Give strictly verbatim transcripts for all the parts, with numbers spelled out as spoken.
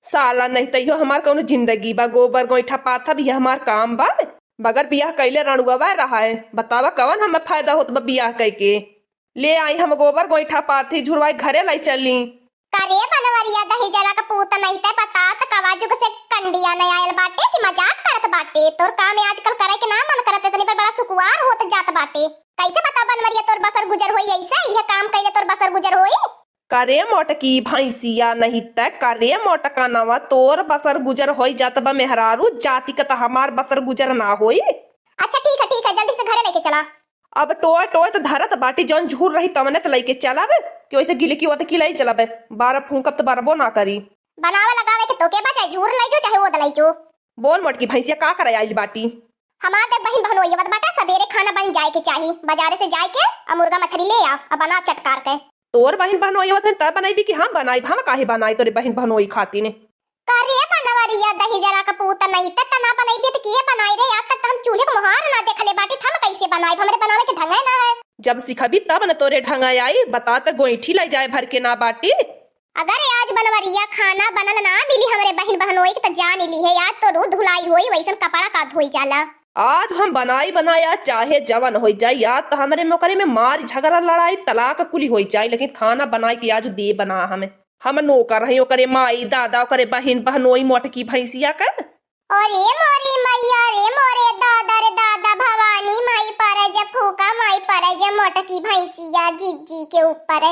साला नहीं त इहो हमार कौनो जिंदगी बा, गोबर गोइठा पाथब, यह हमार काम बा। बगैर बियाह कइले रंडुआ रहा है, बतावा कवन हमें फायदा होत बा बियाह कइके। ले आई हम गोबर गोइठा पाथी झुरवाई घरे लाई चली। का रे बनवरिया दही जरा का पूत नहीं ते बता त कवा जुग से कंडिया नहीं आयल बाटे कि मजाक करत बाटे। तोर काम आजकल करे के ना मन करत, इतनी पर बड़ा सुकुवार होत जात बाटे। कैसे बता बनवरिया तोर बसर गुजर होई ऐसे? यह काम कइले तोर बसर गुजर होई? का रे मोटकी भैंसिया नहीं त का रे मोटका नवा तोर बसर गुजर होई जात बा मेहरारू जाति का त हमार बसर गुजर ना होई। अच्छा ठीक है, ठीक है, जल्दी से घरे लेके चला। अब टोय टोय त धरत बाटी, जौन झूर रही तवने त लइके चलब, कि वैसे गिलकी ओतकी लई चलब, बारह फूंकब त बरबो ना करी। बनावे लगावे के तोके बा, चाहे झूर लई जो, चाहे ओद लई जो। बोल मोटकी भैंसिया, का करे आइल बाटी? हमार देख बहिन बहनोई आवत बाटा, सबेरे खाना बन जाए के चाही, बाजारे से जाए के आ मुर्गा मछली ले आ, आ बना चटकार के। तोर बहिन बहनोई आवत है तब बनैबी कि हम बनाइब? हम काहे बनाई तोरे बहिन बहनोई खातिर? का रे बनवरिया दही जरा का पूत नहीं त तना बनैबी त किए बनाई रे? आज तक त हम चूल्हे के मोहार ना देखले बाटी, त हम कैसे बनाइब? हमरे बनावे के ढंगे ना है। जब सिखबी तब न तोरे ढंगे आई, बता त गोइठी लाई जाए भर के ना बाटी। अगर आज बनवरिया खाना बनल ना मिली हमरे बहिन बहनोई के त जान ली है, आज तो रू धुलाई होई वैसन कपड़ा का धोई जाला। आज हम बनाई बनाई आज चाहे जवन होई जाई, आज त हमरे मोकरे में मार झगड़ा लड़ाई तलाक कुली होई जाई, लेकिन खाना बनाई के आज दे बना हमें। हम नौकर हई ओकरे माई दादा, ओकरे बहिन बहनोई मोटकी भैंसिया का। अरे मोरी मैया रे, मोरे दादा रे दादा, भवानी माई पर जे फूका, माई पर जे मोटकी भैंसिया जिज्जी के ऊपर।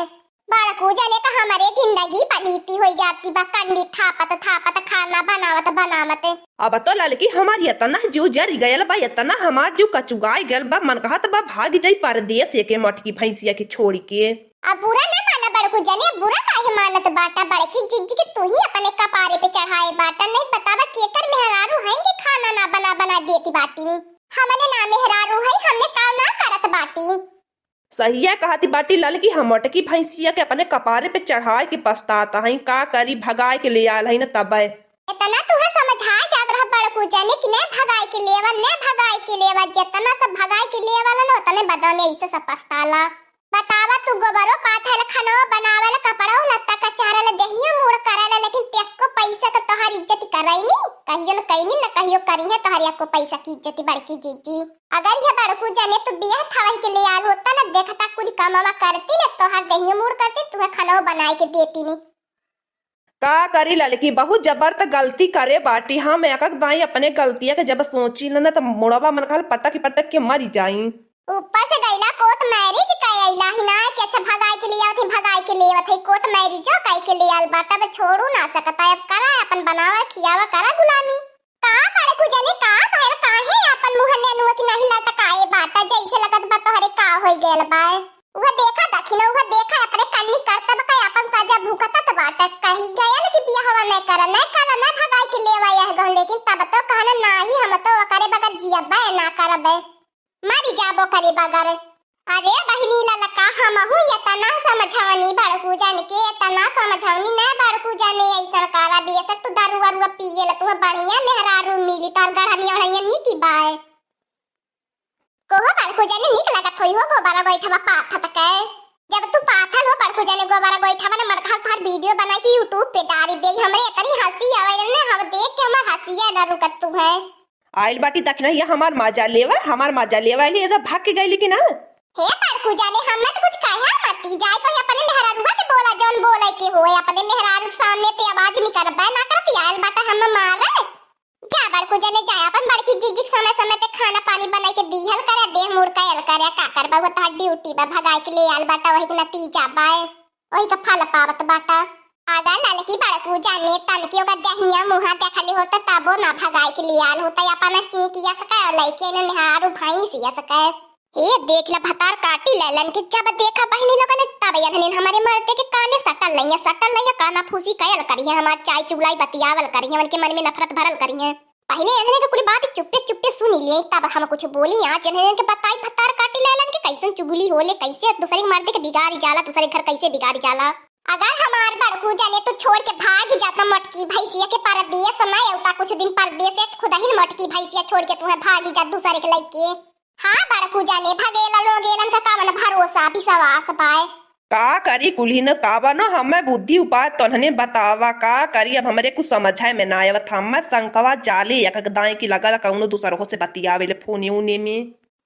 बड़कू जने का हमरे जिंदगी पलीती होई जाती बा, कंडी थापत थापत खाना बनावत बनावत। अब तो ललकी हमार इतना जीव जरि गयल बा, इतना हमार जीव कचुआई गयल बा, मन कहत बा भागि जाई परदेस एके मोटकी भैंसिया के छोड़ि के। अब बुरा न माना बड़कू जने, बुरा काहे मानत बाटा? बड़की जिज्जी के तू ही अपने कपारे पे चढ़ाए बाटा, नहीं बतावा केकर मेहरारू हैं कि खाना ना बना बना देती बाटी नी। हमने ना मेहरारू है, हमने काम ना करत बाटी। सहिया कहती बाटी ललकी, हम मोटकी भैंसिया के अपने कपारे पे चढ़ाए के पछतात हई, का करी भगाए के ले आयल हई न तबे। इतना तुहे समझाए जात रहा बड़कू जने कि ने भगाए के लेवा, ने भगाए के लेवा, जितना सब भगाए के लेवा ला न उतने बदन में ऐसे सब पछताला। बतावा तू गोबरो पाथल, खनो बनावल, कपड़ो लत्ता कचारल, देहियो मूड़ करल, लेकिन तेको पैसा तो तोहार इज्जत करैनी, कहियो न कैनी न कहियो करी है तोहार एको पैसा की इज्जत बड़की जिज्जी। अगर यह बड़कू जने तू बियाह थवही के ले आल होता न, देखता कुल कमावा करती न, तोहार देहियो मूड़ करती, तुहे खनो बनाए के देती नी। का करी ललकी, बहुत जबर त गलती करे बाटी। हम एक एक दाई अपने गलतिया के जब सोची न, न त मुड़वा मन कहल पटक पटक के मरी जाई। ऊपर से गईला कोर्ट मैरिज कई अइला ही ना कि अच्छा भगाए के लिए आवत ही, भगाए के लिए आवत ही, कोर्ट मैरिजो कई के लिए आल बाटा, अब छोड़ू ना सकता है। अब करा अपन बनावा खियावा करा गुलामी। का बड़कू जने का भयल, काहे अपन मुँह नेनुआ की नहीं लटकाए बाटा, जैसे लगत बा तोहरे का होई गयल बा। उहे देखा दखिन, उहे देखा अपने कन्नी करतब का अपन सजा भुगतत बाटे। कही गयल कि बियाहवा न कर, न कर, न भगाई के लेवा यह गहन, लेकिन तब तो कहन नाही, हम तो ओकरे बगैर जियबे ना करबे, मरी जाबो करे बगैर। अरे बहिनी ललका, हमहू इतना समझवनी बड़कू जन के, इतना समझवनी न बड़कू जने ऐसन करा, बेशक तू दारू वारुआ पिए ला, तुम्हें बढ़िया मेहरारू मिली, तार गढ़निया ओढ़निया नीति बाय। कोहो बड़कू जने नीक लागत होई हो गोबर गोइठवा पाथत के। जब तू पाथल हो बड़कू जने गोबर गोइठवा ने मन कहल तोहार वीडियो बनाई के YouTube पे डाल दे। हमरे इतनी हंसी आवे ने, हम देख के हमार हंसिया ना रुकत तू है। आइल बाटी दखिनहिया हमार मजा लेवा, हमार मजा लेवा, आइली एदा भाग के गइली कि ना? हे बड़कू जने हम ना तो कुछ कहा मती, जाए कोई अपने मेहरारुआ के बोला जौन बोले के होए, अपने मेहरारू के सामने ते आवाज निकलबे ना करती, आइल बाटा हम मारे। जा बड़कू जने जा, अपन बड़की जीजी के समय समय पे खाना पानी बनाई के दीहल करे, देह मुड़ कयल करे, का करबा, वो तोहार ड्यूटी बा, भगाई के ले आल बाटा, वही के नतीजा बाए, वही का फल पावत बाटा। आगा ललकी बड़कू जने तन की ओकर दहिया मुहा देखली होत, तबो ना भगाई के ले आल होत, अपन सीख यस का लइके ने निहारू भैंस यस का। हे देख ला भतार काटी लैलन के, जब देखा बहिनी लोगन तब यनहन हमरे मर्दे के काने सटल नहीं है, सटल नहीं है, काना फूसी कयल करी है, हमार चाय चुगलाई बतियावल करी है, उनके मन में नफरत भरल करी है। पहिले इन्हने के कुल बात चुप्पे चुप्पे सुनी लिए, तब हम कुछ बोली। आज इन्हने के बताई भतार काटी लैलन के कैसन चुगली होले, कैसे दूसरे के मर्दे के बिगाड़ी जाला, दूसरे घर कैसे बिगाड़ी जाला। अगर हमार बड़कू जने तू छोड़ के भाग जाता मोटकी भैंसिया के परदेस में, अउता कुछ दिन परदेस से खुदहिन मोटकी भैंसिया छोड़ के तुम्हें भागी जा दूसरे के लइके। हाँ बड़कू जने भगेलन रोगेलन का कवन भरोसा विश्वास बाय। का करी कुल्हिन, का बनो हमें बुद्धि उपाय तोन्हने बतावा, का करी अब हमरे कुछ समझे में ना आवत। हमें शंकवा जाले एक एक दाएं की लगल कौनो दूसर हो से बतियावे ले फोने उने में।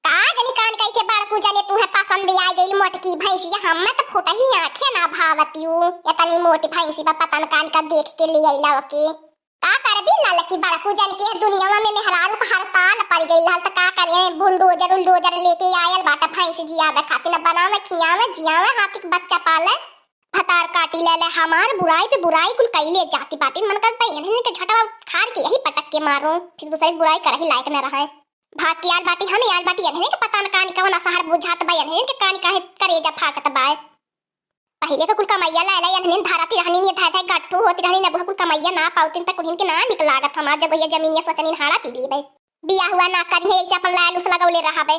का जनी कान कैसे बड़कू जने तुहे पसंद आ गइल मोटकी भैंसिया, हमें तो फुटही आँखें ना भावतियू। इतनी मोटी भैंसी बा पता न कान का देख के ले अइला ओके। का करबी ललकी बड़कू जन के दुनिया में मेहरारू का हड़ताल पड़ गइल हल त का करिए, बुलडोजर उलडोजर लेके आयल बाटे भैंस जियावे खातिर, न बनावे खियावे जियावे हाथी के बच्चा पाले। भतार काटी ले ले हमार बुराई पे बुराई कुल कैले जाती बाटी। मन करता है इन्हें के झटवा खार के यही पटक के मारूं, फिर दूसरे की बुराई करही लायक न रहे। भाग के आल बाटी हम आल बाटी इन्हें के पता न कानी कवन असहर बुझात बा, इन्हें के कानी काहे करेजा फाटत बा। पहिले के कुल कमैया ले ले इन्हें धरती रहनी, ये धाय धाय गट्ठू होती रहनी, अब कुल कमैया ना पाउतिन त कुल इनके ना निक लागत हमार, जब ये जमीनिया सोचनी हाड़ा पी ली बे। बिया हुआ ना करी है, ऐसे अपन लालूस लगौले रहबे।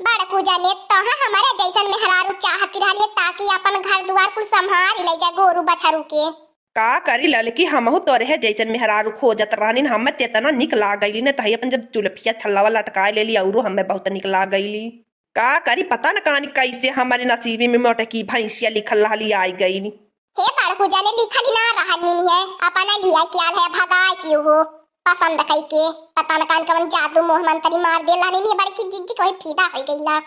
बड़कू जने तोहा हमारे जैसन मेहरारू चाहती रहलिए ताकि अपन घर दुआर कुल संभाल ले जा गोरू बछरू के। का करी ललकी, हमहू तोरे है जैसन मेहरारू खोजत रहनी, हमें तेतना निक लाग गइली ने, तही अपन जब चुलफिया छल्लावा लटकाए लेली, औरो हमें बहुत निक लाग गइली। का करी पता न कानी कैसे हमारे नसीबी में मोटकी भैंसिया लिखल रहली आई गइली। हे बड़कू जने लिखली ना रहनी है, अपना लिया के आल है भगाए के हो। पसंद कई के पता न कान कवन जादू मोह मंत्री मार दे लानी नहीं बड़की जिज्जी कोई फीदा हो गईला।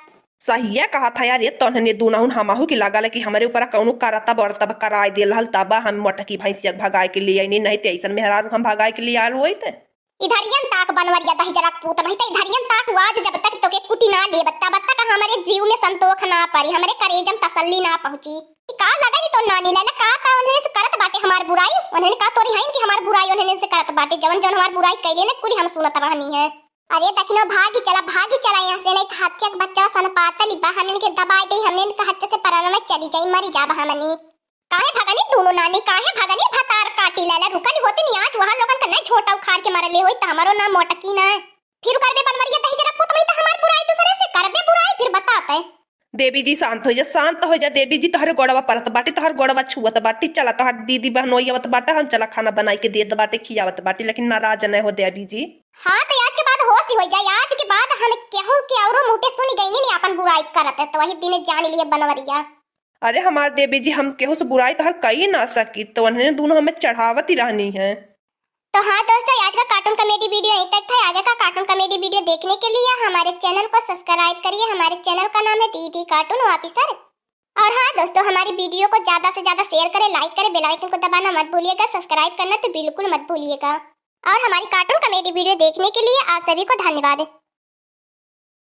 सहिया कहा था यार, ये तोहने दुनहुन हमहू की लागल कि हमरे ऊपर कौनो करतब बरतब कराए दे रहल, तब हम मोटकी भैंसिया के भगाए के लिए आईनी, नहीं ते ऐसन मेहरारू हम भगाए के लिए आल होइत। इधरियन ताक बनवरिया दहिजरा पूत, नहीं ते इधरियन ताक आज जब तक तोके कुटी ना लेब, तब तक हमरे जीव में संतोख ना परी, हमरे करेजम तसल्ली ना पहुँची। ई का लगई तो नानी लैला, का, का उन्हने से करत बाटे हमार बुराई? उन्हने का तोरी हईन कि हमार बुराई उन्हने से करत बाटे? जवन जवन हमार बुराई कैले न कुली हम सुनत रहनी है। अरे दखिनो भागी चला, भागी चला यहाँ से, नहीं तो हत्या के बच्चा सन पातली बा, हमने के दबाई दे, हमने के हत्या से परर में चली जाई, मरी जाब हमनी। काहे भगनी दोनों नानी, काहे भगनी? भतार काटी लैला, रुकल होती नहीं आज वहाँ लोगन का नहीं झोटा उखाड़ के मरले होई त हमारो नाम मोटकी ना। फिर करबे बनवरिया दहिजरा पूत, नहीं त हमार बुराई दूसरे से करबे बुराई, फिर बताते। देवी जी शांत हो जा, शांत हो जा देवी जी, तोहरे गोड़वा परत बाटी, तोहर गोड़वा छुअत बाटी, चला तोहर दीदी बहनोई आवत बाटे, हम चला खाना बनाई के देत बाटे, खियावत बाटी, लेकिन नाराज न हो देवी जी। हाँ तो आज के बाद होश ही हो जाए, आज के बाद हम केहू के औरो मुँह पे सुनी गई नहीं अपन बुराई करत है, तो वही दिन जान लिए बनवरिया। अरे हमार देवी जी, हम केहू से बुराई तोहर कई ना सकी, तो उन्हें दोनों हमें चढ़ावत ही रहनी है। तो हाँ दोस्तों, आज का cartoon comedy video यहीं तक था। आगे का cartoon comedy video देखने के लिए हमारे channel को subscribe करिए। हमारे channel का नाम है दीदी cartoon officer। और हाँ दोस्तों, हमारी video को ज़्यादा से ज़्यादा share करें, like करें, bell icon को दबाना मत भूलिएगा, subscribe करना तो बिल्कुल मत भूलिएगा। और हमारी cartoon comedy video देखने के लिए आप सभी को धन्यवाद।